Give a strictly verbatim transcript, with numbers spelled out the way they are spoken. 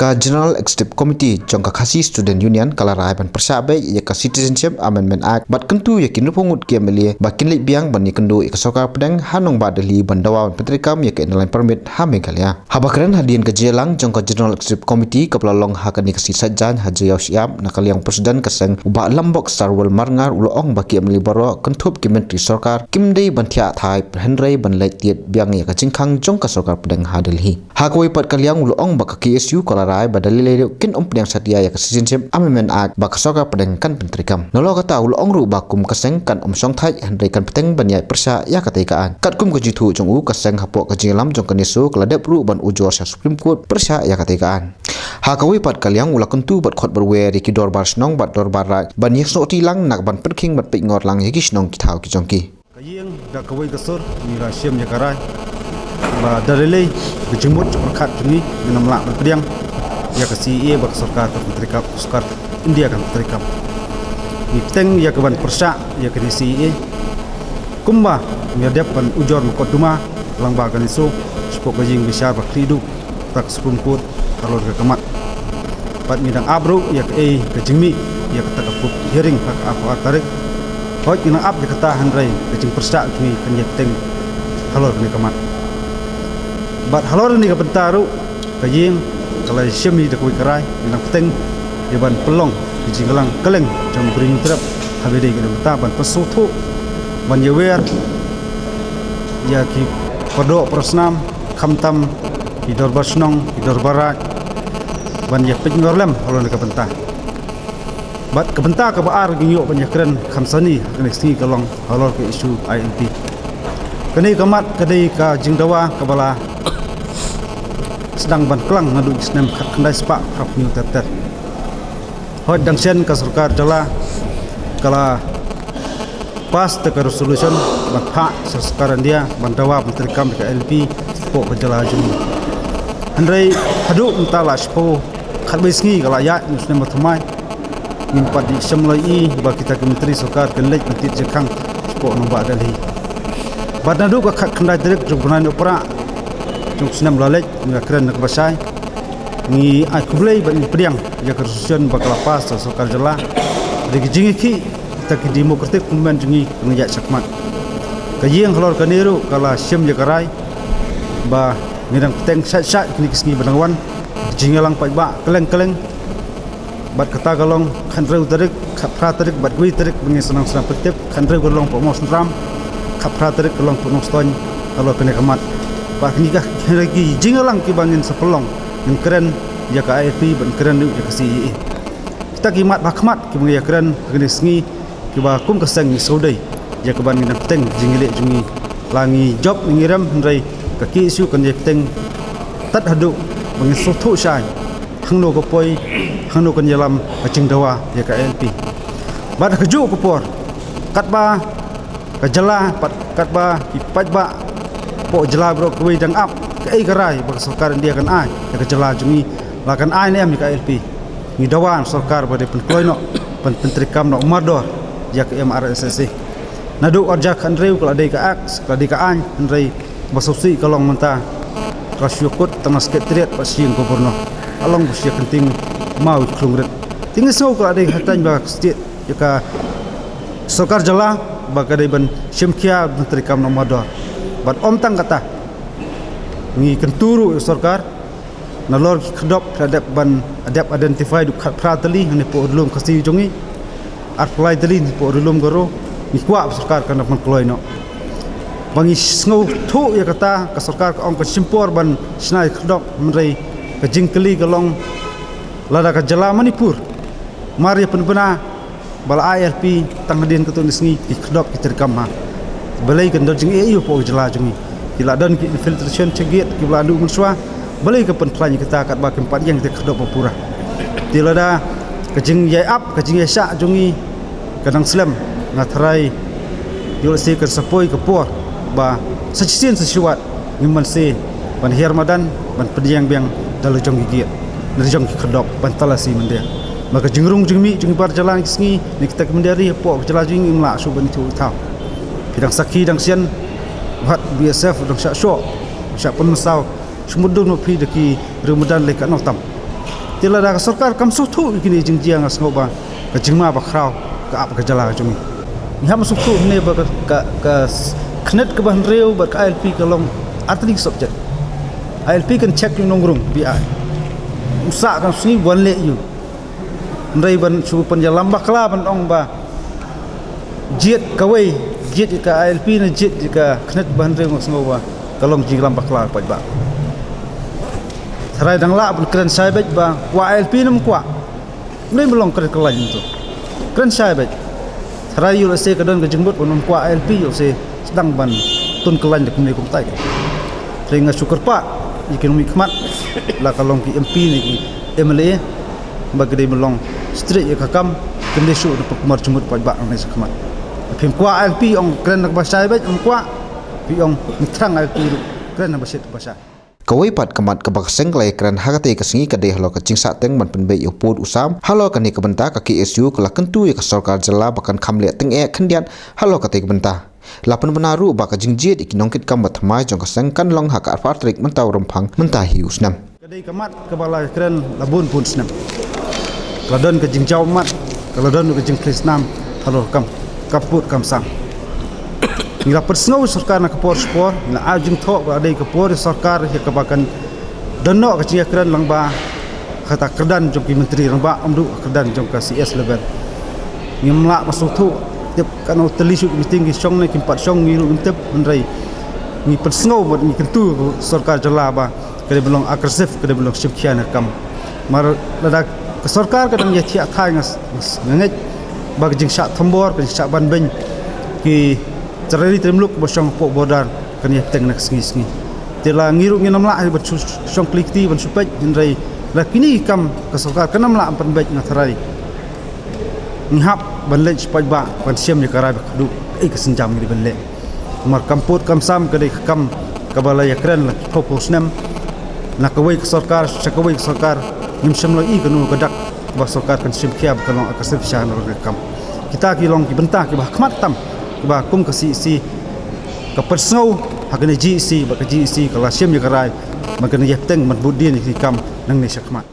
Ka General Executive Committee jong ka Khasi Student Union ka la rai ban pyrshah beit ïa ka Citizenship Amendment Act bad kyntu ïa ki hynriewphew ngut ki M L A ba kin leit biang ban ïakynduh ïa ka sorkar pdeng ha nongbah Delhi ban dawa ban pyntreikam ïa ka Inner Line Permit ha Meghalaya. Haba kren hadien ka jingïalang jong ka General Executive Committee kaba la long ha kane ka sngi Saitjaiñ ha Jaiaw Shyiap na ka liang u President ka seng u Bah Lambok Sarwel Marngar u la ong ba ki M L A baroh kynthup ki myntri sorkar kim dei ban thiah thait hynrei ban leit tied biang ïa ka jingkhang jong ka sorkar pdeng ha Delhi. Ha kawei pat ka liang u la ong ba ka K S U ka la rai ba da lei lei ruh kin ym pdiang satia ïa ka Citizenship Amendment Act ba ka sorkar pdeng kan pyntreikam. Nalor kata u la ong ruh ba kum ka seng kan ym shong thait hynrei kan bteng ban ïaid pyrshah ïa katei ka aiñ. Katkum ka jingthoh jong u, ka seng hapoh ka jingïalam jong ka NESO ka la dep ruh ban ujor sha Supreme Court pyrshah ïa katei ka aiñ. Ha kawei pat ka liang u la kyntu bad khot bad wer ïa ki dorbar shnong bad dorbar raid ban ïasnoh ti lang na ka ban pynkhing bad peitngor lang ïa ki shnong ki thaw ki jong ki. Ka ïing da kawei ka sur ngi la shim ïa ka rai ba da lei lei ka jingmut jingpyrkhat jong ngi ngin ym lah ban pdiang ïa ka C A A ba ka sorkar ka pyntreikam, ka sorkar India kan pyntreikam. Ngi bteng ïa ka ban pyrshah ïa kane C A A kumba ngi la dep ban ujor mukotduma lang ba ka NESO shapoh ka ïing bishar ba khlieh duh kata ka Supreme Court halor ka khmat. Bad ngi dang ap ruh ïa kaei ka jingmih ïa kata ka court hearing ha ka arphew ar tarik. Hooid ngi dang ap ïa kata hynrei ka jingpyrshah jong ngi kan ïa bteng halor kane ka khmat. Bad halor kane ka bynta ruh ka ïing ka la shim ïa da kawei ka rai ngi dang bteng ïa ban pynlong ka jingïalang kylleng jong ka Bri Hynñiewtrep ha ba dei kane ka bynta ban pynsngewthuh ban ïawer ïa ki para doh para snam khamtam ki dorbar shnong ki dorbar raid ban ïa peitngor lem halor kane ka bynta. Bad ka bynta kaba ar ngi ïoh ban ïakren kham sani ha kane ka sngi ka long halor ka issue I L P. Kane ka mat ka dei ka jingdawa kaba la sdang ban klang naduh ki snem khatkhyndai spah phraphew hynñiew ter ter. Hooid dang shen ka sorkar jylla ka la pass da ka resolution ban phah sha sorkar India ban dawa ban treikam ïa ka I L P hapoh ka jylla jong ngi. Hynrei haduh mynta la shiphew khatwei sngi ka la ïaid na u snem ba thymmai. Ngim pat ïohi shem la i ba kita ki myntri sorkar kin leit ban tied jingkhang shapoh nongbah Delhi. Bad naduh ka khatkhyndai tarik jong u bnai Nohprah jong u snem la leit ngi la kren na kaba shai. Ngi ai khublei bad ngi pdiang ïa ka resolution ba ka la pass da sorkar jylla. Dei ka jingïakhih kita ki democratic movement jong ngi kan ïaid shakhmat. Ka ïing halor kane ruh ka la shim ïa ka rai ba ngi dang bteng shait shait kine ki sngi ba dang wan. Jingïalang paidbah kylleng kylleng. Bad kata ka long khathynriew tarik, khatphra tarik bad kawei tarik ba ngin sa nang sdang pyntip, khathynriew ka long Pamawsynram, khatphra tarik ka long Nongstoiñ, halor kane ka mat. Bad kine ka, kine ki jingïalang kiba ngin sa pynlong, ngin kren ïa ka I L P bad ngin kren ïa ka C A A. Kita ki mat ba khmat kiba ngi ïakren ha kine ki sngi kiba kum ka seng ngi sngewdei ïa kaba ngi dang bteng jingïaleh jong ngi. La ngi jop ngi rem hynrei ka K S U kan ïa bteng tad haduh ba ngin sngewthuh shai hangno ka poi, hangno kan ïalam ka jingdawa ïa ka I L P. Bad ha kajuh ka por katba ka jylla bad katba ki paidbah hapoh jylla baroh kawei dang ap kaei ka rai ba ka sorkar India kan ai ïa ka jylla jong ngi, la kan ai ne em ïa ka I L P. Ngi dawa na sorkar ba dei pynkloi noh, pyn, pyntreikam noh mardor ïa ka M R S S A. Naduh arhajar khathynriew ka la dei ka Act, ka la dei ka aiñ, hynrei ba sngewsih ka long mynta ka la shu kut tang na Secretariat bad sha ïing Governor. Ka long ba shu ïa kynting maw ïa ka khlung rit. Te ngi sngew ka la dei hapdeng ba ka state ïa ka sorkar jylla ba ka dei ban shim khia ban treikam noh mardor. Bad ym tang kata, ngi kyntu ruh ïa sorkar nalor ki khyrdop phi la dep ban, dep identify duh khatphra tylli hangne hapoh Ri-lum Khasi jong ngi, arphew lai tylli hangne hapoh Ri-lum Garo, ngi kwah ba sorkar kan dang pynkloi noh. Ba ngi sngewthuh ïa kata, ka sorkar ka ong kan shim por ban shna ïa ki khyrdop, hynrei ka jingkylli ka long lada ka jylla Manipur mar ïa pynbna ba la I L P tang hadien katto katne sngi ki khyrdop ki treikam ha. Balei kan don jingeh ïa u hapoh ka jylla jong ngi. Ki la don ki infiltration sha gate kiba la duh mynshuwa. Balei ka pynkhlaiñ ïa kita katba kim pat ïeng kita ki khyrdop ba pura. Te lada ka jingïai ap ka jingïaishah jong ngi ka dang slem, nga tharai ïoh lehse kan sa poi ka por ba sa shisien sa shi wat ngim banse ban hiar madan ban pdiang biang da la jong ki gate, da la jong ki khyrdop ban talasi mynta. Ba ka jingrung jingmih jong ki bar jylla kine ki sngi ne kita ki mynder ri hapoh ka jylla jong ngi ngim lah shuh ban ithuh ithaw. Phi dang sakhi dang sien, wat B S F dang shah shoh, shah pynmynsaw, shu mutdur noh phi da ki riew madan lei katno tam. Te lada ka sorkar kam sngewthuh ïa kine ki jingjia, nga sngew ba ka jingma bakhraw ka ap ka jylla ka jong ngi. Ngi hap ban sngewthuh hangne ba ka, ka, ka khyndiat kaba hynriew bad ka I L P ka long artylli ki subject. I L P kan check ïa u nongrung B I. U sah kan sngi wan leh ïa u. Hynrei ban shu pynïalam bakla ban ong ba jied kawei, jied ïa ka I L P ne jied ïa ka khyndiat ba hynriew, nga sngew ba ka long jingïalam bakla paidbah. Tharai dang lah ban kren shai beit ba kwah I L P ne ym kwah. Ym dei ban long kren kyllain to. Kren shai beit. Tharai ïoh lehse ka don ka jingmut ban ym kwah I L P, ïoh lehse sdang ban tun kyllain da kumne kumtai. Tharai nga shu kyrpad ïa ki nongmihkhmat, la ka long ki M P ne ki M L A, ba ki dei ban long strict ïa ka kam, kim dei shuh ban pynkulmar jingmut paidbah nangne shakhmat. Phim kwah I L P ong kren na kaba shai beit, ym kwah, phi ong ngi thrang I L P ruh, kren na ba shit ba shai. Kawei pat ka mat kaba ka seng ka la ïakren ha katei ka sngi ka dei halor ka jingsahteng ban pynbeit ïa u pud u sam. Halor kane ka bynta ka K S U ka la kyntu ïa ka sorkar jylla ba kan kham leh tyngeh khyndiat halor katei ka bynta. La pynbna ruh ba ka jingjied ïa ki nongkitkam ba thymmai jong ka seng kan long ha ka arphew tarik mynta u Rymphang mynta hi u snem. Ka dei ka mat kaba la kren la bun bun snem. Ka la don ka jingjaw mat, ka la don ka jingplie snam halor kam, kam pud kam sam. Ngi la pynsngew sorkar na ka por sha ka por, ngi la ai jingthoh ba dei ka por sorkar ïa kaba kan don noh ka jingïakren lyngba kata kyrdan jong ki myntri rangbah, ym duh kyrdan jong ka C S level. Ngim lah ban sngewthuh, tip katno tylli shuh ki meeting ki shong ne kim pat shong ngi ruh ngim tip, hynrei ngi pynsngew bad ngi kyntu sorkar jylla ba ka dei ban long aggressive, ka dei ban long shim khia na ka kam. Namar lada ka sorkar ka dang ïa thiah thaiñ, nga s-, nga s-, nga ngeit ba ka jingshah thombor, ka jingshah ban beiñ ki trai ri trai muluk ba shong hapoh border kan ïa bteng na ka sngi sngi. Te la ngi ruh ngin ym lah ban shu shong kli kti ban shu peit, hynrei la kine ki kam ka sorkar kan ym lah ban pynbeit, nga tharai ngi hap ban leit sha paidbah ban shem ïa ka rai ba kyrduh, kaei ka sienjam ngi dei ban leh. Namar kam pud kam sam ka dei ka kam kaba la ïakren la ki phew phew snem. Na kawei ka sorkar sha kawei ka sorkar, ngim shym la ïohi kano ka dak ba sorkar kan shim khia ba kan long aggressive sha na ka kam. Kita ki long ki bynta kiba ha khmat tam, kiba kum ka C E C ka pynsngew ha kane G E C, ba ka G E C ka la shim ïa ka rai ba kan ïa bteng ban bud dien ïa ki kam nangne shakhmat.